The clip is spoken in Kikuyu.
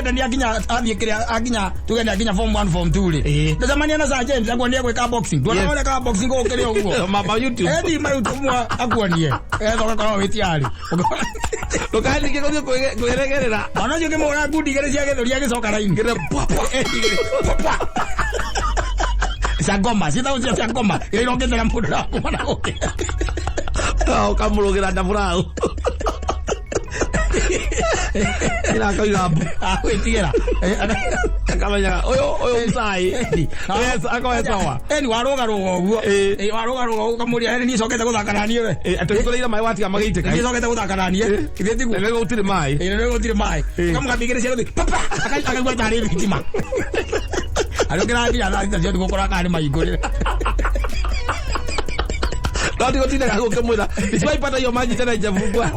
Wenda nĩ akinya athiĩ kĩrĩa akinya tuge nĩ akinya form 1, form 2 rĩ. Ndacemania na Sir James akuonie gwĩka boxing. Nduona ũrĩa ka boxing gũkĩrĩ ũguo. Ma YouTube. Ethi ma YouTube mwa akuonie. Etha ũgakorwo wĩ tiarĩ. Ndũkaningĩ gũthiĩ kwĩregerera. Mwana ũcio ũkĩmũhũra ngundi igĩrĩ cia gĩthũri agĩcoka raini. Ngĩre pwa pwa. Pwa pwa. Cia ngoma, ciĩtagwo cia ngoma. Iria irongete na mũndũ na kuma na gũkĩ. Ũkamũrũgĩra ndaburaũ. Ĩra akoiga mbu. Agwĩtigĩra. Akamenyaga ũyũ mũcai. Yes, akoe sawa. Eni warũgarũga ũguo. Warũgarũga ũguo ũkamũria eni niĩ cokete gũthaka na niĩ we. Atĩ ũhingũrĩire maĩ watiga magĩitĩka. Niĩ cokete gũthaka na niĩ. Ithuĩ tiguo. Na nĩguo gũtirĩ maĩ. Ĩĩ nĩguo gũtirĩ maĩ. Ũkamũgambia igĩrĩ cia gũthiĩ papa akaigua tarĩ thitima. Arĩa ũkĩrathira thaa 6 cia ũtukũ ũkoraga kana nĩ mahingũrĩre. No ndigũtindaga gũkĩmwĩra. Nisiwaipata hiyo maji tena ijafungua.